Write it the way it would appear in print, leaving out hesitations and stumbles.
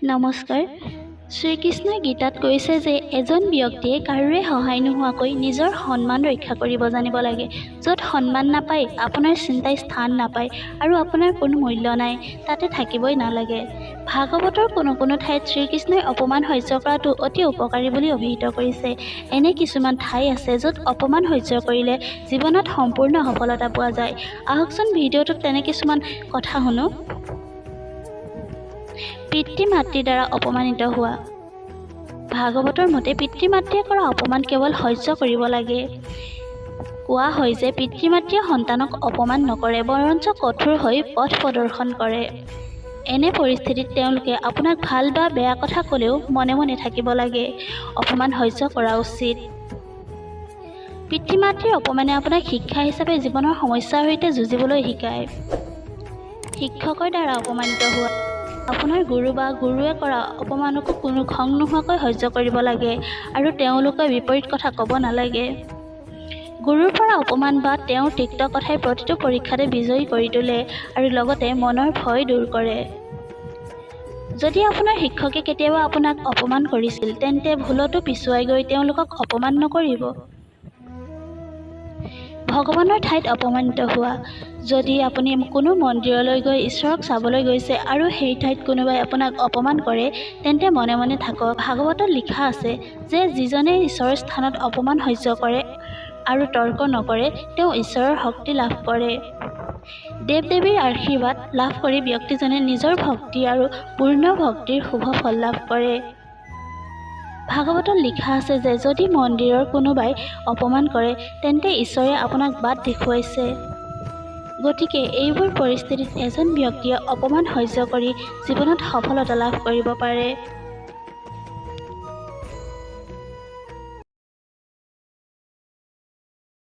নমস্কাৰ। শ্ৰীকৃষ্ণই গীতাত কৈছে যে এজন ব্যক্তিয়ে কাৰোৰে সহায় নোহোৱাকৈ নিজৰ সন্মান ৰক্ষা কৰিব জানিব লাগে। য'ত সন্মান নাপায়, আপোনাৰ চিন্তাই স্থান নাপায় আৰু আপোনাৰ কোনো মূল্য নাই, তাতে থাকিবই নালাগে। ভাগৱতৰ কোনো কোনো ঠাইত শ্ৰীকৃষ্ণই অপমান সহ্য কৰাটো অতি উপকাৰী বুলি অভিহিত কৰিছে। এনে কিছুমান ঠাই আছে য'ত অপমান সহ্য কৰিলে জীৱনত সম্পূৰ্ণ সফলতা পোৱা যায়। আহকচোন ভিডিঅ'টোত তেনে কিছুমান কথা শুনো। পিতৃ মাতৃৰ দ্বাৰা অপমানিত হোৱা। ভাগৱতৰ মতে পিতৃ মাতৃয়ে কৰা অপমান কেৱল সহ্য কৰিব লাগে। কোৱা হয় যে পিতৃ মাতৃয়ে সন্তানক অপমান নকৰে, বৰঞ্চ কঠোৰ হৈ পথ প্ৰদৰ্শন কৰে। এনে পৰিস্থিতিত তেওঁলোকে আপোনাক ভাল বা বেয়া কথা ক'লেও মনে মনে থাকিব লাগে। অপমান সহ্য কৰা উচিত। পিতৃ মাতৃৰ অপমানে আপোনাক শিক্ষা হিচাপে জীৱনৰ সমস্যাৰ সৈতে যুঁজিবলৈ শিকায়। শিক্ষকৰ দ্বাৰা অপমানিত হোৱা। আপোনাৰ গুৰু বা গুৰুৱে কৰা অপমানকো কোনো খং নোহোৱাকৈ সহ্য কৰিব লাগে আৰু তেওঁলোকে বিপৰীত কথা ক'ব নালাগে। গুৰুৰ পৰা অপমান বা তেওঁৰ তিক্ত কথাই প্ৰতিটো পৰীক্ষাতে বিজয়ী কৰি তোলে আৰু লগতে মনৰ ভয় দূৰ কৰে। যদি আপোনাৰ শিক্ষকে কেতিয়াবা আপোনাক অপমান কৰিছিল, তেন্তে ভুলতো পিছুৱাই গৈ তেওঁলোকক অপমান নকৰিব। ভগৱানৰ ঠাইত অপমানিত হোৱা। যদি আপুনি কোনো মন্দিৰলৈ গৈ ঈশ্বৰক চাবলৈ গৈছে আৰু সেই ঠাইত কোনোবাই আপোনাক অপমান কৰে, তেন্তে মনে মনে থাকক। ভাগৱতত লিখা আছে যে যিজনে ঈশ্বৰৰ স্থানত অপমান সহ্য কৰে আৰু তৰ্ক নকৰে, তেওঁ ঈশ্বৰৰ শক্তি লাভ কৰে। দেৱ দেৱীৰ আশীৰ্বাদ লাভ কৰি ব্যক্তিজনে নিজৰ ভক্তি আৰু পূৰ্ণ ভক্তিৰ শুভ ফল লাভ কৰে। ভাগৱতত লিখা আছে যে যদি মন্দিৰৰ কোনোবাই অপমান কৰে, তেন্তে ঈশ্বৰে আপোনাক বাট দেখুৱাইছে। গতিকে এইবোৰ পৰিস্থিতিত এজন ব্যক্তিয়ে অপমান সহ্য কৰি জীৱনত সফলতা লাভ কৰিব পাৰে।